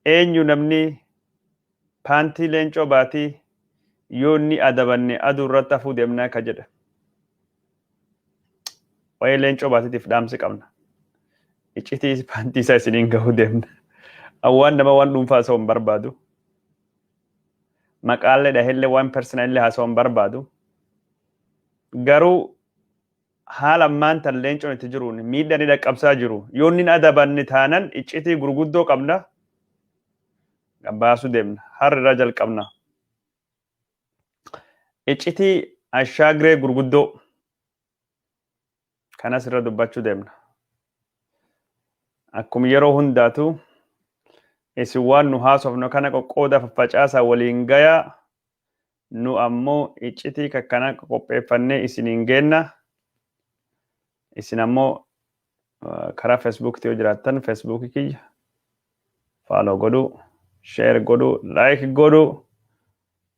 Eenyu namni paantii Leencoo Baatii yoo inni adabanne aduu irratti hafuu deemnaa ka jedhe. Waa'ee Leencoo Baatiitiif dhaamsi qabna. Iccitii paantii isaa isiniin gahuu deemna. Waan nama waan dhuunfaa haasa'uu hin barbaadu. Maqaallee dhahellee waan personalillee haasa'uu hin barbaadu. Garuu haala ammaan tan Leencoon itti jiruun miidhaa inni dhaqqabsaa jiru yoo inni hin adabanne taanan iccitii gurguddoo qabna baasuu deemna. Har'a irraa jalqabna. Iccitii Ashaagree gurguddoo kanas irra dubbachuu deemna. Akkuma yeroo hundaatu isin waan nu haasofnu kana qoqqooda faffacaasaa waliin gayaa, nu ammoo iccitii kakkana qopheeffannee isiniin geenna. Isin ammoo karaa Facebookitti yoo jiraattan Facebookii kiyya follow godhuu, share godhuu, like godhuu.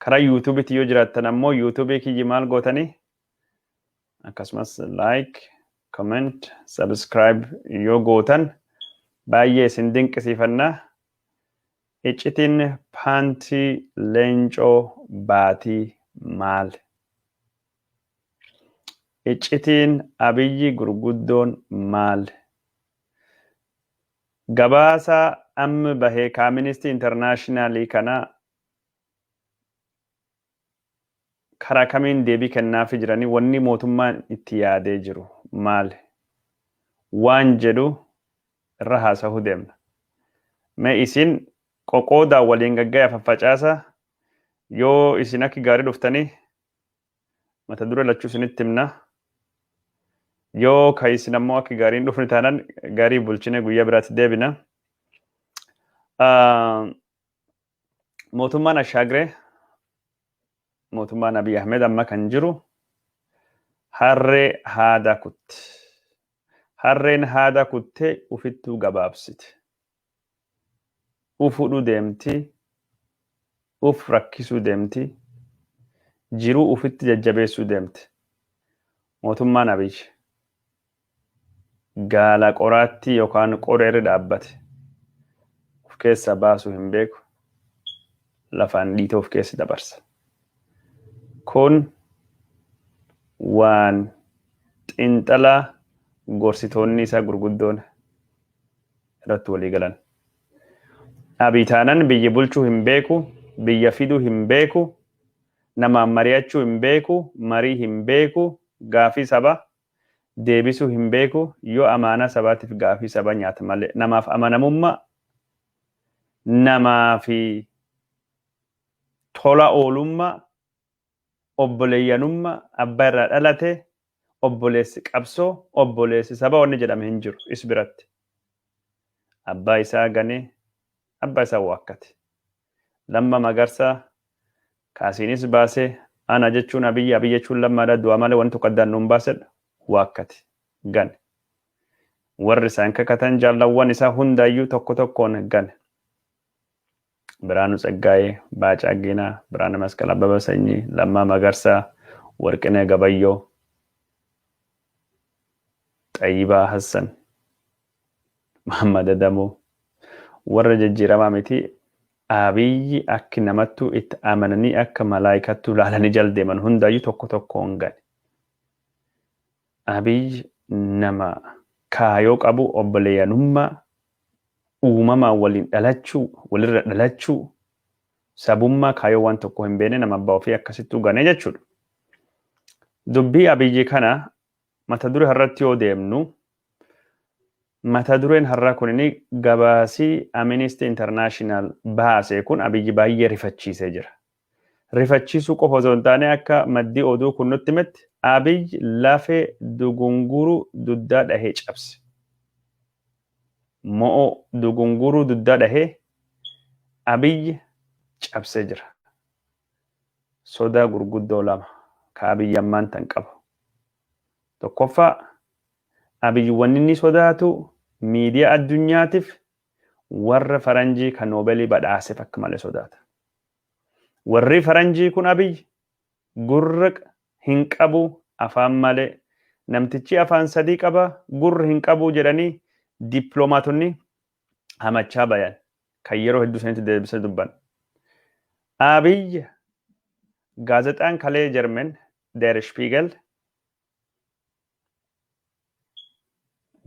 Karaa YouTubeitti yoo jiraattan ammoo YouTubeii kiyyi maal gootanii akkasumas like, comment, subscribe yoo gootan baay'ee isin dinqisiifannaa. Iccitiin paantii Leencoo Baatii maali? Iccitiin Abiyyi gurguddoon maali? Gabaasa amma bahee ka Amnesty Internationalii kana karaa kamiin deebii kennaafi jiranii, wanni mootummaan itti yaadee jiru maali? Waan jedhu irra haasa'uu deemna. Mee isin qoqoodaa waliin gaggaya faffacaasa. Yoo isin akka gaarii dhuftanii mata duree lachuu isinitti himna. Yoo ka isin ammoo akka gaariin dhufne taanan gaarii bulchine guyyaa biraatti deebina. Mootummaan Ashaagiree, mootummaan Abiy Ahmed amma kan jiru harree haada kutte. Harreen haada kuttee ufittuu gabaabsite. Uf hudhuu deemti. Uf rakkisuu deemti. Jiruu ufitti jajjabeessuu deemti. Mootummaan Abiy gaala qoraattii yookaan qoreerri dhaabbate. Uf keessaa baasuu hin beeku. Lafaan dhiitee of keessa dabarsa. Kun waan xiinxalaa gorsitoonni isaa gurguddoon irratti walii galan. Abiy taanan biyya bulchuu hin beeku, biyya fiduu hin beeku, namaan mari'achuu hin beeku, marii hin beeku, gaafii saba deebisuu hin beeku, yoo amaanaa sabaatiif gaafii saba nyaata malee namaaf amanamummaa namaa fi tola oolummaa, obboleeyyanummaa, abbaa irraa dhalate, obboleessi qabsoo, obboleessi saba wanni jedhame hin jiru is biratti. Abbaa isaa ganee, abbaa isaa waakkate. Lamma Magarsaa kaasiinis baasee ana jechuun Abiyyi, Abiyyi jechuun Lammaadha, du'a malee wanti tokko addaan nuun baasedha, waakkate, gane. Warri isaan kakatan jaallawwan isaa hundaayyuu tokko tokkoon gane. Biraanuu Tsaggaayee, Baacaa Giinaa, Biraana Masqal, Abbaba Sanyii, Lammaa Magarsaa, Warqinee Gabayyoo, Xayyibaa Hassan, Muhammad Adamoo, warra jijjiiramaa miti Abiyyi akki namattuu itti amananii akka malaayikattuu ilaalanii jal deeman hundaayyuu tokko tokkoon gane. Abiyyi nama kaayoo qabu, obboleeyyanummaa, uumamaan waliin dhalachuu, walirra dhalachuu, sabummaa, kaayoo waan tokko hin beekne, nama abbaa ofii akkasittuu ganee jechuudha. Dubbii Abiyyi kana mata duree har'atti yoo deemnu, mata dureen har'aa kun inni gabaasii Amnesty International baase kun Abiyyi baay'ee rifachiisee jira. Rifachiisuu qofa osoo hin taane, akka maddii oduu kun nutti himetti Abiyyi lafee dugunguruu duddaa dhahee cabse. Mo'oo dugunguruu duddaa dhahee Abiyyi cabsee jira. Sodaa gurguddoo lama ka Abiyyi ammaan tan qabu. Tokkoffaa, Abiyyi wanni inni sodaatu miidiyaa addunyaatiif warra faranjii kan Noobelii badhaaseef akka malee sodaata. Warri faranjii kun Abiyyi gurra hin qabu afaan malee, namtichi afaan sadii qaba, gurra hin qabu jedhanii dippiloomaatonni hamachaa bayan. Kan yeroo hedduu isinitti deebisee dubban. Abiyyi gaazexaan kalee Jarmen Der Spiegel,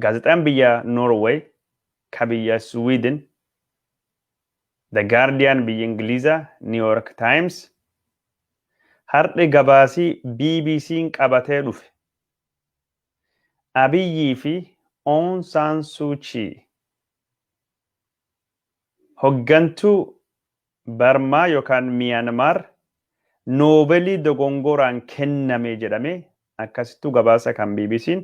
gaazexaan biyya Norway, ka biyya Sweden, The Guardian biyya Ingilizaa, New York Times, har'i gabaasii BBC'n qabatee dhufe. Abiyyii fi Aung San Suu Kyi hoggantuu Barmaa yookaan Miyanmaar Noobelii dogongoraan kenname jedhamee akkasittuu gabaasa kan BBC'n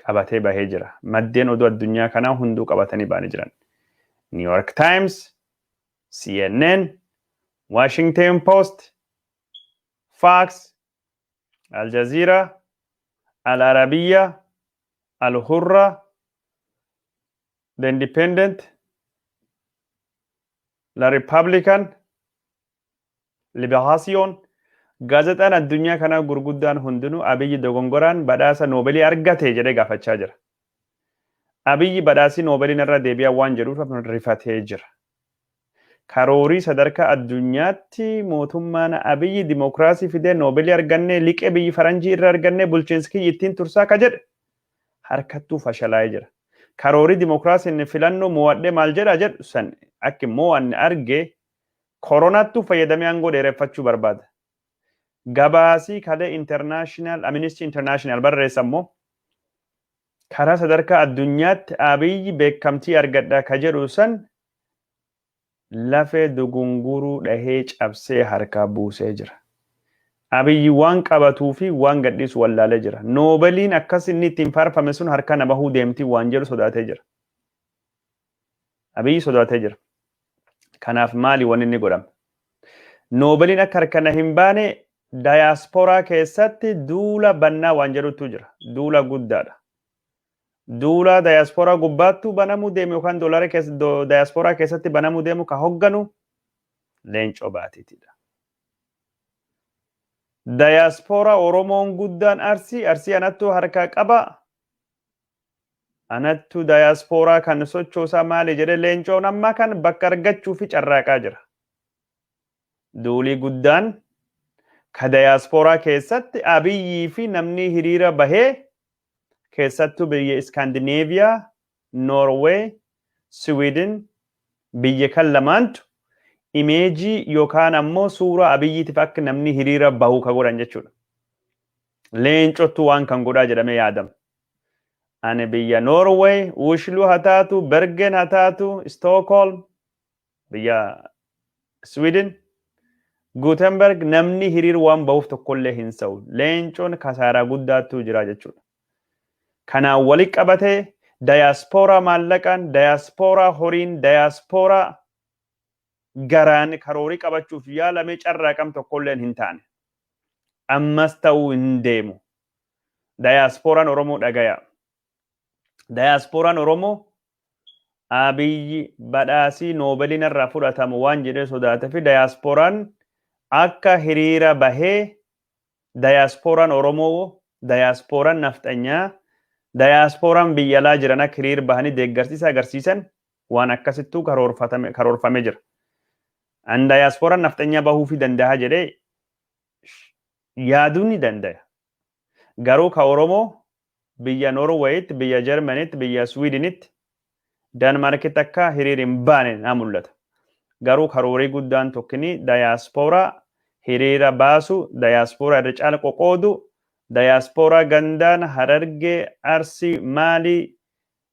qabatee bahee jira. Maddeen oduu addunyaa kanaa hunduu qabatanii ba'anii jiran. New York Times, CNN, Washington Post, Fox, Al Jazeera, Al Arabiya, Al Hurra, The Independent, La Republican, Liberation, gaazexaan addunyaa kanaa gurguddaan hundinuu Abiyyi dogongoraan badhaasa Noobelii argate jedhee gaafachaa jira. Abiyyi badhaasii Noobelii narra deebi'aa waan jedhuuf rifatee jira. Karoorii sadarkaa addunyaatti mootummaan Abiyyi dimokiraasii fidee Noobelii argannee, liqee biyyi faranjii irra argannee, bulchiinsi kiyya ittiin tursaa ka jedhe harkattuu fashalaa'ee jira. Karoorii dimokiraasiin filannoo mo'adhee maal jedha jedhu san akki mo'anne arge koronattuu fayyadamee aangoo dheereffachuu barbaada. Gabaasii kalee International Amnesty International barreessa immoo karaa sadarkaa addunyaatti Abiyyi beekamtii argadha ka jedhu san lafee dugunguruu dhahee cabsee harkaa buusee jira. Abiyyi waan qabatuu fi waan gadhiisu wallaalee jira. Noobeliin akkas inni ittiin faarfame sun harka na bahuu deemtii waan jedhu sodaatee jira. Abiyyi sodaatee jira. Kanaaf maali wanni inni godhame? Noobeliin akka harka na hin baane dayaasporaa keessatti duula bannaa waan jedhutu jira. Duula guddaadha. Duula dayaasporaa gubbaattuu banamuu deemu yookaan doolaara keessa dayaasporaa keessatti banamuu deemu ka hogganu Leencoo Baatiitidha. Dayaasporaa Oromoon guddaan Arsii, Arsii anattuu harkaa qaba. Anattuu dayaasporaa kan sochoosaa maali jedhee Leencoon ammaa kan bakka argachuu fi carraaqaa jira. Duulii guddaan ka dayaasporaa keessatti Abiyyii fi namni hiriira bahee keessattuu biyya Iskaandineeviyaa, Noorweey, Siwiidin biyya kan lamaantu imeejii yookaan ammoo suuraa Abiyyiitiif akka namni hiriira bahu ka godhan jechuudha. Leencottu waan kan godhaa jedhamee yaadama. Ani biyya Noorweey, Oslo haa taatu, Bergen haa taatu, Stockholm, biyya Sweden, Gutenberg namni hiriir waan bahuuf tokkollee hin sa'u. Leencoon kasaaraa guddaattuu jira jechuudha. Kanaan wali qabatee dayaaspooraa maallaqaan, dayaaspooraa horiin, dayaaspooraa garaan karoorii qabachuuf yaalamee carraaqam tokkolleen hin taane. Ammas ta'uu hin deemu. Dayaaspooraan Oromoo dhagaya. Dayaaspooraan Oromoo Abiyyi badhaasii Noobeliin irraa fudhatamu waan jedhee sodaate fi dayaaspooraan akka hiriira bahee dayaaspooraan Oromoo, dayaaspooraan nafxanyaa, dayaaspooraan biyya alaa jiran akka hiriira bahanii deeggarsiisa agarsiisan waan akkasittuu karoorfamee jira. An dayaaspooraan nafxanyaa bahuufii danda'a jedhee yaaduu ni danda'a. Garuu ka Oromoo biyya Norweeyitti, biyya Jarmanitti, biyya Swiidinitti, Daanmaarkitti akka hiriir hin baane naa mul'ata. Garuu karoorii guddaan tokkini dayaaspooraa hiriira baasu, dayaaspooraa irra caala qoqoodu, dayaaspooraa gandaan Harargee, Arsii, Maalii,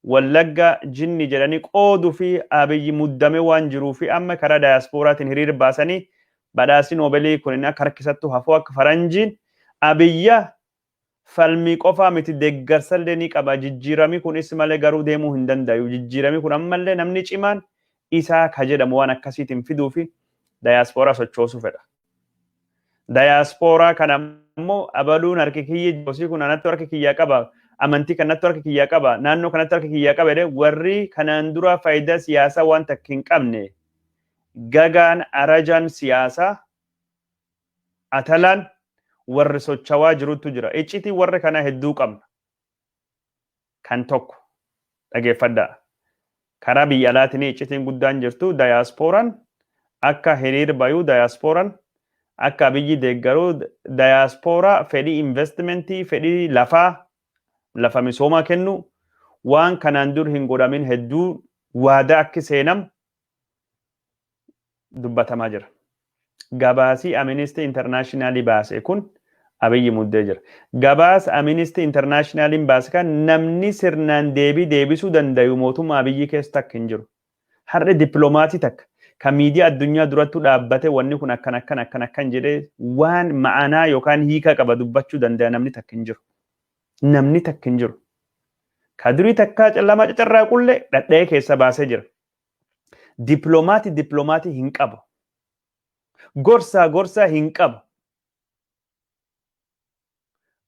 Wallagga, Jinni jedhanii qooduu fi Abiyyi muddamee waan jiruu fi amma karaa dayaaspooraatiin hiriira baasanii badhaasni Noobelii kun akka harkisattu hafuu akka faranjiin Abiyya falmii qofaa miti deeggarsallee ni qaba. Jijjiiramii kun is malee garuu deemuu hin dandayu. Jijjiiramii kun ammallee namni cimaan isaa ka jedhamu waan akkasiitiin fiduu fi dayaaspooraa sochoosuu fedha. Dayaaspooraa kana immoo abaluun harki kiyya gosi kun anattu harka kiyyaa qaba, amantii kanattu harka kiyyaa qaba, naannoo kanatti harka kiyyaa qaba jedhee warri kanaan dura faayidaa siyaasaa waan takka hin qabne gagaan arajaan siyaasaa atalaan warri sochawaa jirutu jira. Iccitii warra kanaa hedduu qabna. Kan tokko dhageeffadhaa. Karaa biyya alaatiin iccitiin guddaan jirtu dayaaspooraan akka hiriir bayuu, dayaaspooraan akka Abiyyi deeggaruu, dayaaspooraa fedhii investimentii, fedhii lafaa, lafa misoomaa kennu, waan kanaan dur hin godhamin hedduu waadaa akki seenam dubbatamaa jira. Gabaasii Amnesty International baase kun Abiyyi muddee jira. Gabaasa Amnesty Internationaliin baase kan namni sirnaan deebii deebisuu danda'u mootummaa Abiyyi keessa takka hin jiru. Har'a dippiloomaasii takka kan miidiyaa addunyaa durattuu dhaabbate wanni kun akkan akkan akkan akkan jedhee waan ma'anaa yookaan hiika qaba dubbachuu danda'a namni takka hin jiru. Namni takka hin jiru. Ka durii takkaa lama cacarraaqullee dhadha'ee keessa baasee jira. Dippiloomaati dippiloomaati hin qabu. Gorsaa gorsaa hin qabu.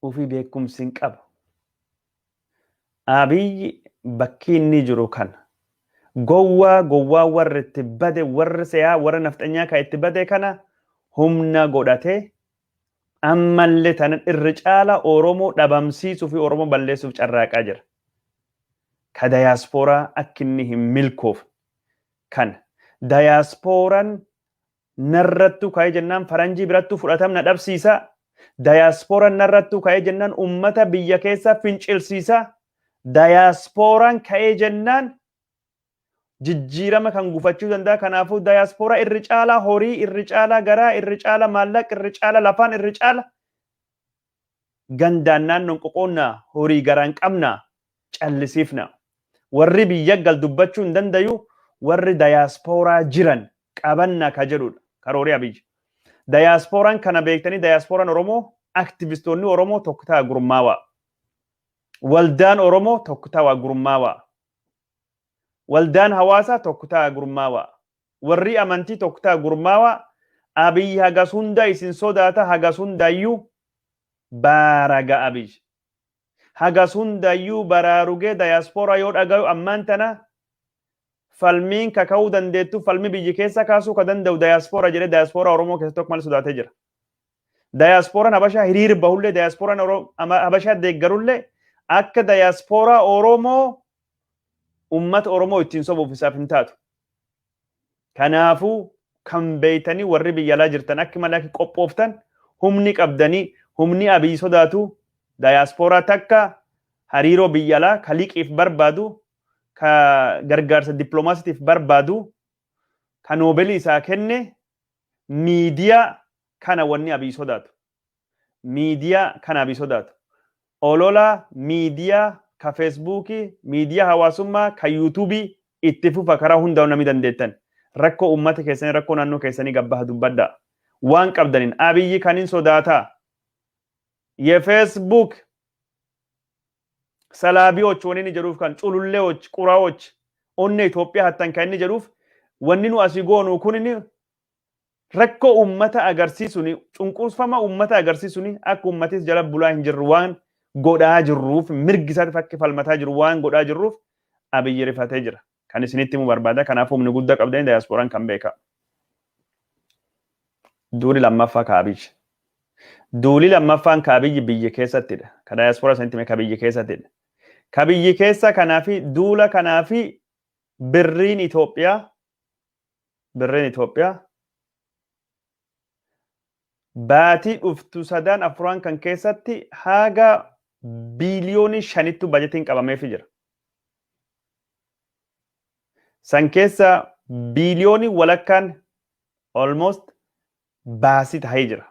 Ufii beekumsi hin qabu. Abiyyi bakki inni jiru kana. Gowwaa gowwaa warra itti bade, warra se'aa, warra nafxanyaa kan itti bade kana humna godhatee ammallee tanan irra caala Oromoo dhabamsiisuu fi Oromoo balleessuuf carraaqaa jira. Ka dayaaspooraa akka inni hin milkoofne kana. Dayaaspooraan narrattuu ka'ee jennaan faranjii birattuu fudhatamna dhabsiisa. Dayaaspooraan narrattuu ka'ee jennaan ummata biyya keessa fincilsiisa. Dayaaspooraan ka'ee jennaan jijjiirama kan gufachuu danda'a. Kanaafuu dayaaspooraa irri caalaa horii, irri caalaa garaa, irri caalaa maallaqa, irri caalaa lafaan, irri caala gandaan naannoon qoqoonnaa horii garaan qabnaa callisiifna. Warri biyya gal dubbachuu hin dandayu, warri dayaaspooraa jiran qabannaa ka jedhudha karoorii Abiyyi. Dayaaspooraan kana beektanii, dayaaspooraan Oromoo, aktivistoonni Oromoo tokko ta'a gurmaawaa. Waldaan Oromoo tokko ta'a gurmaawaa. Waldaan hawaasaa tokko ta'a gurmaawaa. Warri amantii tokko ta'a gurmaawaa. Abiyyi hagas hunda isin sodaata, hagas hundayyuu baaraga Abiyyi. Hagas hundayyuu baraarugee dayaaspooraa yoo dhagayu ammaan tana falmiin kaka'uu dandeettu, falmi biyyi keessa kaasuu ka danda'u dayaaspooraa jedhee dayaaspooraa Oromoo keessatti tokko malee sodaatee jira. Dayaaspooraan Habashaa hiriir bahullee, dayaaspooraan Habashaa deeggarullee, akka dayaaspooraa Oromoo ummata Oromoo ittiin sobuuf isaaf hin taatu. Kanaafuu kan beeytanii warri biyya alaa jirtan akka malee akka qophooftan, humni qabdanii, humni Abiyyi sodaatu dayaaspooraa takka, hariiroo biyya alaa ka liqiif barbaadu, ka gargaarsa dippiloomaasiitiif barbaadu, ka noobelii isaa kenne, miidiyaa kana wanni Abiyyi sodaatu. Miidiyaa kana Abiyyi sodaatu. Olola miidiyaa ka Feesbuukii, miidiyaa hawaasummaa, ka Yuutuubii itti fufa karaa hundaa'u namni dandeettan. Rakkoo uummata keessanii, rakkoo naannoo keessanii gabbaha dubbadhaa. Waan qabdaniin Abiyyi kan hin sodaataa. የፌስቡክ ሰላቢዎች wanni inni jedhuuf kan cululleዎች quraዎች onnee Itoophiyaa hattan kan inni jedhuuf, wanni nu asii goonu kun inni rakkoo uummata agarsiisuni, cunqurfama uummata agarsiisuni, akka uummatis jala bulaa hin jirru waan godhaa jirruuf, mirgi isaatiif akka falmataa jiru waan godhaa jirruuf Abiyyi rifatee jira. Kan isinitti himuu barbaada. Kanaaf humni guddaa qabdanii dayaasporaan kan beeka. Duuli lammaffaa ka Abiyyi. Duuli lammaffaan ka Abiyyi biyya keessattidha. Ka dayaasporaa isinitti hime ka biyya keessattidha. Ka biyyi keessa kanaafi duula kanaafi birriin Itoophiyaa baatii dhuftu sadan afuran kan keessatti haga biiliyoonii 5ttu bajetiin qabameefii jira. San keessa biiliyoonii walakkaan almost baasii tahee jira.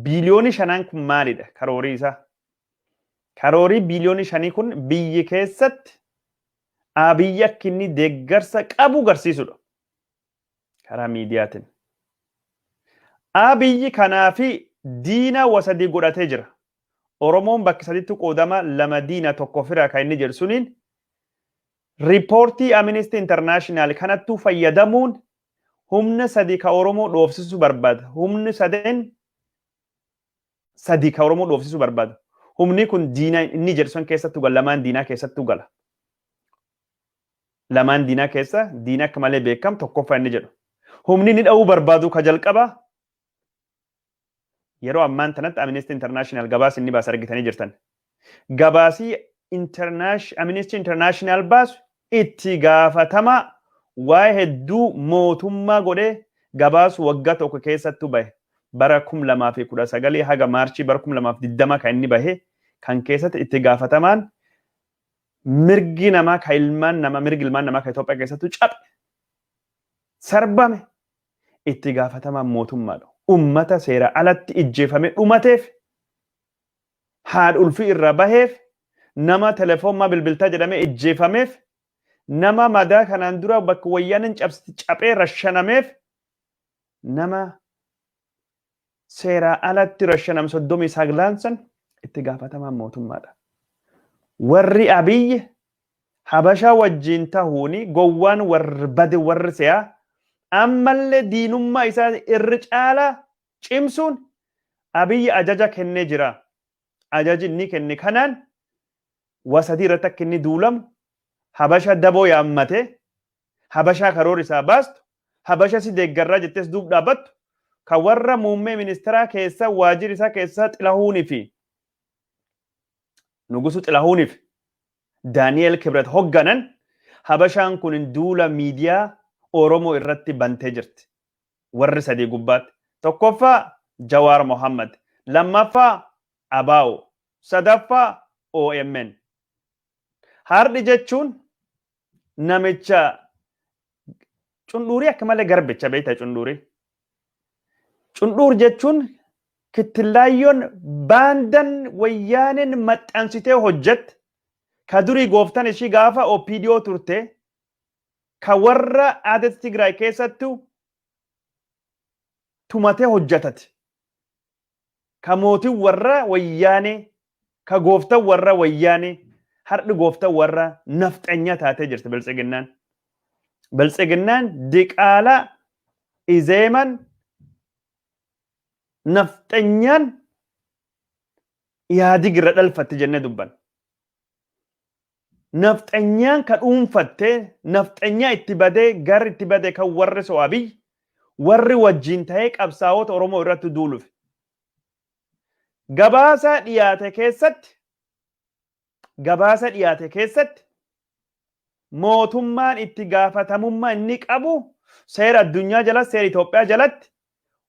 Biiliyoonii 5n kun maalidha karoorii isaa? Karoorii biiliyoonii 5 kun biyyi keessatti Abiyyi akka inni deeggarsa qabu garsiisudha. Karaa miidiyaatiin. Abiyyi kanaafi diina wasadii godhatee jira. Oromoon bakka saditti qoodama, lama diina tokko fira kan inni jedhu suniin riippoortii Amnesty International kanattuu fayyadamuun humna sadi ka Oromoo dhoofsisuu barbaada. Humni sadeen sadi ka Oromoo dhoofsisuu barbaada. Humni kun diina inni jedhu sun keessattuu gala, lamaan diinaa keessattuu gala. Lamaan diinaa keessa diina akka malee beekam tokkoffaa inni jedhu. Humni inni dha'uu barbaadu ka jalqaba yeroo ammaan tanatti Amnesty International gabaasa inni baase argitanii jirtan. Gabaasii Amnesty International baasu itti gaafatamaa waa'ee hedduu mootummaa godhee gabaasu waggaa tokko keessattuu bahe. Bara 2019 haga Maarchii bara 2020 kan inni bahe kan keessatti itti gaafatamaan mirgi namaa ka ilmaan namaa, mirgi ilmaan namaa ka Itoophiyaa keessattuu cabe, sarbame, itti gaafatamaan mootummaadha. Ummata seera alatti ijjeefame dhumateef, haadha ulfii irra baheef, nama telefoonmaa bilbiltaa jedhamee ijjeefameef, nama madaa kanaan dura bakka wayyaaniin caphee rashanameef, nama seeraa alatti rashanam 39 san itti gaafatamaan mootummaadha. Warri Abiyyi Habashaa wajjin tahuuni gowwaan warri bade warri se'aa ammallee diinummaa isaa irri caalaa cimsuun Abiyyi ajaja kennee jira. Ajaji inni kenne kanaan wasadii irratti akka inni duulamu, Habasha daboo yaammatee, Habashaa karoora isaa baastu, Habasha si deeggarraa jettees duub dhaabbattu, kan warra muummee ministeeraa keessa waajjira isaa keessa Xilahuunii fi Nugusu Xilahuuniif Daani'eel Kibret hogganan. Habashaan kun duula miidiyaa Oromoo irratti bantee jirti. Warri sadii gubbaatti. Tokkoffaa Jawaar Mohammad, lammaffaa ABO, sadaffaa OMN. Har'i jechuun namicha cundhuurii akka malee garbicha beekta cundhuurii. Cundhuur jechuun kittillaayyoon baandan wayyaaneen maxxansitee hojjette, ka durii gooftan ishii gaafa OPDO turte, ka warra aadatti Tigraay keessattuu tumatee hojjetate. Ka mootiin warra wayyaanee, ka gooftan warra wayyaanee, har'i gooftan warra nafxanyaa taatee jirti Biltsiginnaan. Biltsiginnaan diqaalaa Izeeman nafxanyaan Ihaadig irra dhalfatte jennee dubban. Nafxanyaan ka dhuunfatte, nafxanyaa itti badee gar itti bade kan warri so Abiy warri wajjin ta'ee qabsaa'ota Oromoo irratti duuluuf. Gabaasa dhiyaate keessatti, gabaasa dhiyaate keessatti mootummaan itti gaafatamummaa inni qabu seera addunyaa jalatti, seera Itoophiyaa jalatti,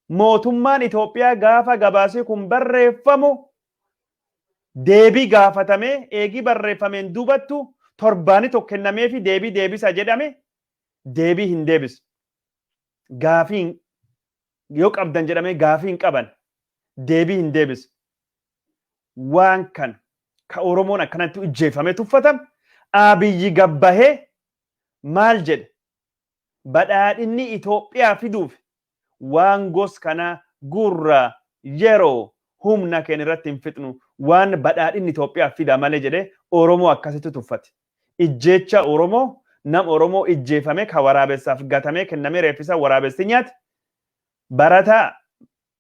mootummaan Itoophiyaa gaafa gabaasii kun barreeffamu deebii gaafatamee, eegii barreeffameen duubattu torbaani tokko kennamee fi deebii deebisa jedhame, deebii hin deebisu. Gaafii yoo qabdan jedhamee gaafii hin qaban, deebii hin deebisu. Waan kan ka Oromoon akkanatti ijjeefamee tuffatame, Abiyyi gabbahee maal jedhe? Badhaadhinni Itoophiyaa fiduuf waan gos kanaa gurra yeroo humna keenya irratti hin fixnu, waan badhaadhinni Itoophiyaa fida malee jedhee Oromoo akkasitti tuffate. Ijjeecha Oromoo, nam Oromoo ijjeefame ka waraabessaaf gatamee kennamee reeffisa waraabessi nyaate, barataa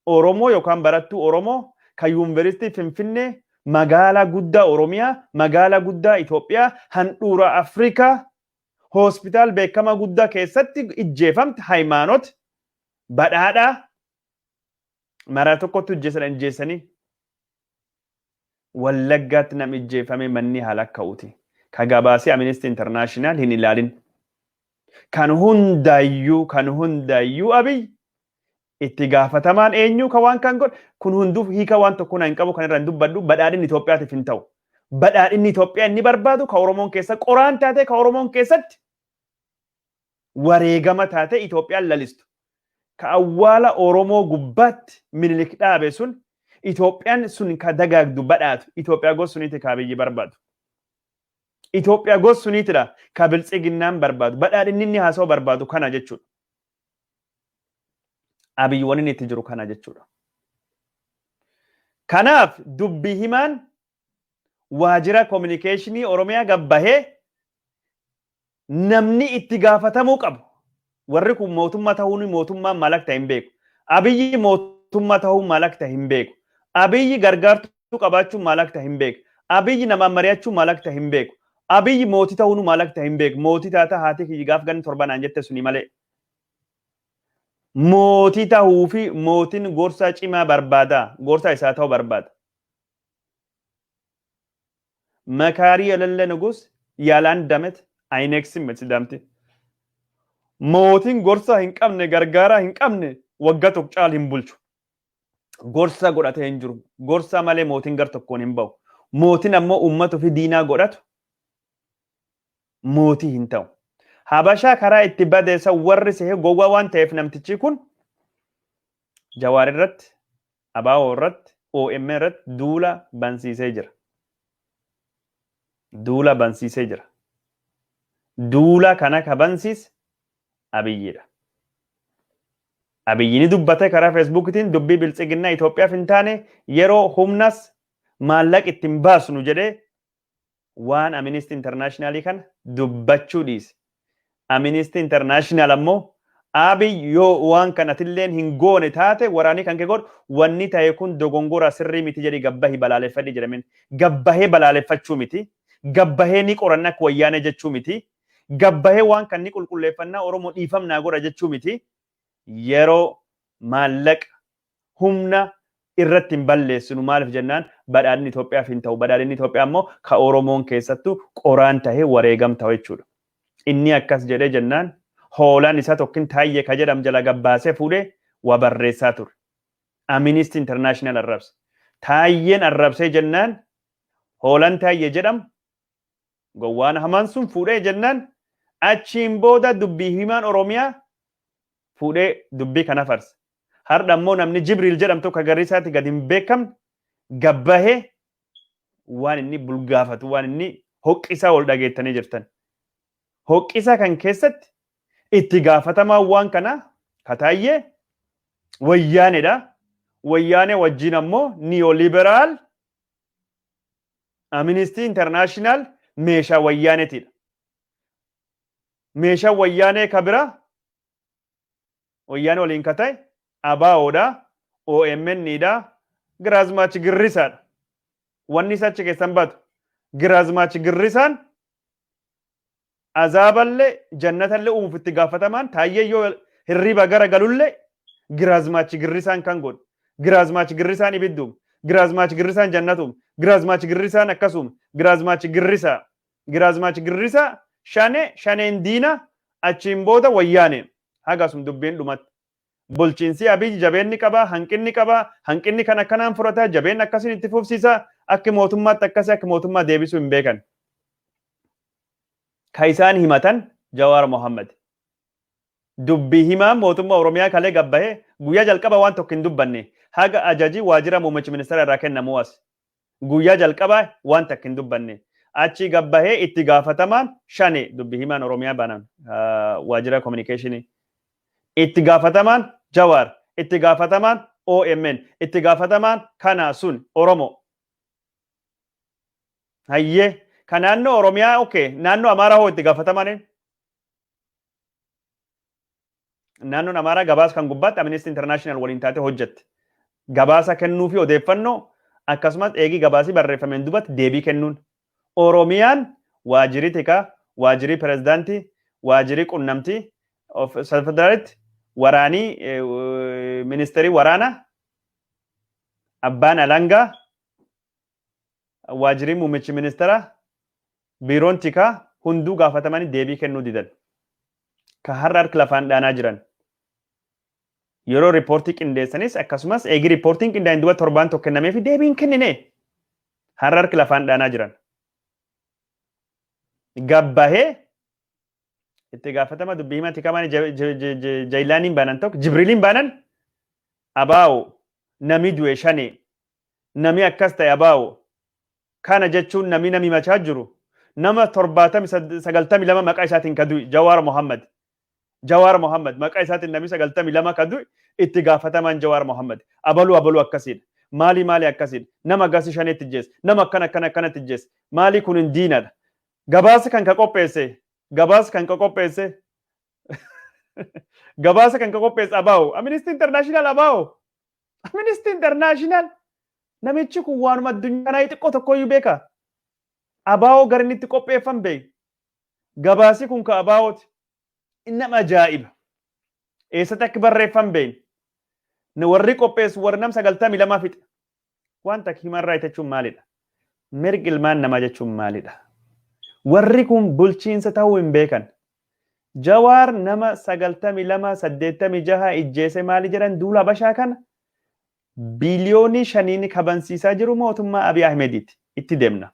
Oromoo yookaan barattuu Oromoo kan Yuunivarsiitii Finfinnee, magaalaa guddaa Oromiyaa, magaalaa guddaa Itoophiyaa, handhuura Afrikaa, hospitaal beekamaa guddaa keessatti ijjeefamte, Hayimaanot Badhaadhaa maraa tokkotti ijjeessan ijjeessanii, Wallaggaatti nam ijjeefame manni haala ka'uti. Ka gabaasee Amnesty International hin ilaalin. Kan hundaayyuu, kan hundaayyuu Abiy itti gaafatamaan eenyu ka waan kan godhe? Kun hunduu hiika waan tokko na hin qabu, kan irra hin dubbadhu. Badhaadhinni Itoophiyaatiif hin ta'u. Badhaadhinni Itoophiyaa inni barbaadu ka Oromoon keessa qoraan taate, ka Oromoon keessatti wareegama taate Itoophiyaan lalistu. Ka awwaala Oromoo gubbaatti Minilik dhaabe sun, Itoophiyaan sun ka dagaagdu badhaatu, Itoophiyaa gos suniiti ka Abiyyi barbaadu. Itoophiyaa gos suniitidha ka Biltsiginnaan barbaadu. Badhaadhinni inni haasa'u barbaadu kana jechuudha. Abiyyi wanni inni itti jiru kana jechuudha. Kanaaf dubbi himaan waajjira kominikeeshinii Oromiyaa gabbahee namni itti gaafatamuu qabu. Warri kun mootummaa ta'uun mootummaan maal akka ta'e hin beeku. Abiyyi mootummaa ta'uun maal akka ta'e hin beeku. Abiyyi gargaartuu qabaachuun maal akka ta'e hin beeku. Abiyyi namaan mari'achuun maal akka ta'e hin beeku. Abiyyi mootii ta'uun maal akka ta'e hin beeku. Mootii taata haati kiyyi gaaf ganni torbanaan jette suni malee. Mootii ta'uu fi mootiin gorsaa cimaa barbaada. Gorsaa isaa ta'uu barbaada. መካሪ የሌለ ንጉስ ያለ አንድ ዓመት አይነግስም ሲዳምቲ. Mootiin gorsa hin qabne, gargaaraa hin qabne, waggaa tokko caal hin bulchu. Gorsa godhatee hin jiru. Gorsa malee mootiin gar tokkoon hin bahu. Mootiin ammoo uummata ofii diinaa godhatu mootii hin ta'u. Habashaa karaa itti badeessa warri sehee gowwaa waan ta'eef namtichi kun Jawaar irratti, Abaawoo irratti, OMN irratti duula bansiisee jira. Duula bansiisee jira. Duula kana ka bansiise Abiyyiidha. Abiyyi ni dubbate karaa Feesbuukitiin dubbii biltsiginnaa Itoophiyaaf hin taane, yeroo humnas maallaqa ittiin baasnu jedhee waan Amnesty Internationalii kana dubbachuu dhiise. Amnesty International ammoo Abiy yoo waan kanatilleen hin goone taate, waraanii kan kee godhu wanni ta'e kun dogongora, sirrii miti jedhi, gabbahi balaaleffadhi jedhameen. Gabbahee balaaleffachuu miti. Gabbahee ni qoranna akka wayyaane jechuu miti. Gabbahee waan kan ni qulqulleeffannaa, Oromoo dhiifamnaa godha jechuu miti. Yeroo, maallaqa, humna irratti hin balleessinu. Maaliif jennaan, badhaadhinni Itoophiyaaf hin ta'u. Badhaadhinni Itoophiyaa immoo ka Oromoon keessattuu qoraan tahee wareegam ta'u jechuudha. Inni akkas jedhee jennaan hoolaan isaa tokkin Taayyee ka jedham jala gabbaasee fuudhee waa barreessaa ture. Amnesty International arrabse. Taayyeen arrabsee jennaan hoolaan Taayyee jedhamu gowwaan hamaan sun fuudhee jennaan achiin booda dubbii himaan Oromiyaa fuudhee dubbii kana farse. Har'a immoo namni Jibriil jedhamtu akka garriisaatti gadi hin beekamne gabbahee waan inni bulgaafatu, waan inni hoqqisaa ol dhageettanii jirtan. Hoqqisaa kan keessatti itti gaafatamaa waan kana kataayyee wayyaanedha. Wayyaanee wajjin ammoo neoliberal Amnesty International meeshaa wayyaaneetidha. Meeshaa wayyaanee ka bira wayyaanee waliin ka ta'e ABO'dha, OMN'dha, Giraazmaach Girrisaadha. Wanni isa achi keessan baatu Giraazmaach Girrisaan azaaballee jannatallee uumuuf itti gaafatamaan Taayyee yoo hirriba gara galullee Giraazmaach Girrisaan kan godhu. Giraazmaach Girrisaan ibidduum, Giraazmaach Girrisaan jannatuum, Giraazmaach Girrisaan akkasuma, Giraazmaach Girrisaa. Giraazmaach Girrisaa shane, shaneen diina, achiin booda wayyaane hagasum dubbiin dhumatti. Bulchiinsi Abiyyi jabeenni qabaa, hanqinni qabaa, hanqinni kan akkanaan furataa, jabeen akkasiin itti fufsiisa, akki mootummaatti akkasii akka mootummaa deebisuu hin beekan. Ka isaan himatan Jawaar Mohammad. Dubbii himaa mootummaa Oromiyaa kalee gabbahee guyyaa jalqaba waan tokko hin dubbanne, haga ajajii waajjira muummicha ministeera irraa kennamuu as. Guyyaa jalqabaa waan takka hin dubbanne. Achi gabbahee itti gaafatamaan shane, dubbii himaan Oromiyaa banan waajjira communicationii. Itti gaafatamaan Jawaar, itti gaafatamaan OMN, itti gaafatamaan kana sun Oromoo. Hayyee, ka naannoo Oromiyaa okay, naannoo Amaaraa hoo itti gaafatamaan? Naannoon Amaaraa gabaasa kan gubbaatti Amnesty International waliin taatee hojjette. Gabaasa kennuu fi odeeffannoo, akkasumas eegii gabaasii barreeffameen duubatti deebii kennuun. Oromiyaan waajjirii tikaa, waajjirii pirezidaantii, waajjirii qunnamtii federaalitti, waraanii, ministeerii waraanaa, abbaan alangaa, waajjirii muummichi ministeera, biiroon tikaa hunduu gaafatamanii deebii kennuu didan. Ka har'a harka lafaan dhaanaa jiran. Yeroo riippoortii qindeessanis, akkasumas eegi riippoortiin qindaa'in duba torbaan tokko kennamee fi deebiin kennine, har'a harka lafaan dhaanaa jiran. Gabbahee itti gaafatama dubbii himaa tikamaan Jaayilaaniin baanan tokko, Jibriiliin baanan, abaa'u nami du'e shani, nami akkas ta'e abaa'u kana jechuun nami nami machaa jiru nama 92 maqaa isaatiin ka du'e Jawaar Mohammad. Jawaar Mohammad maqaa isaatiin nami 92 ka du'e, itti gaafatamaan Jawaar Mohammad. Abaluu abaluu akkasiidha. Maali maali akkasiidha. Nama gasi shaneetti jeesse. Nama akkana akkana akkanatti jeesse. Maali kun hin diinadha. Gabaasa kan ka qopheesse abaa'u. Amnesty International abaa'u. Amnesty International, namichi kun waanuma addunyaa kanaa xiqqoo tokkoyyuu beeka. Abaa'oo gara inni itti qopheeffan beeku. Gabaasi kun ka abaa'ooti. Nama ajaa'iba. Eessatti akka barreeffan beekne. Warri qopheessu warri nam 92 fixe. Waan takka human right jechuun maalidha? Mirgi ilmaan namaa jechuun maalidha? Warri kun bulchiinsa ta'uu hin beekan. Jawaar nama 92, 86 ijjeese maali jedhan. Duula Habashaa kana biiliyoonii 5n kabansiisaa jiru mootummaa Abiy Ahmediiti. Itti deemna.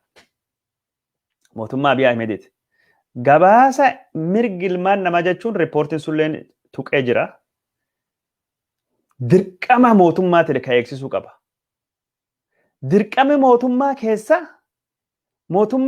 Mootummaa Abiy Ahmediiti. Gabaasa mirgi ilmaan namaa jechuun riippoortiin sulleen tuqee jira. Dirqama mootummaa ta'e kan eegsisuu qaba. Dirqama mootummaa keessa mootummaa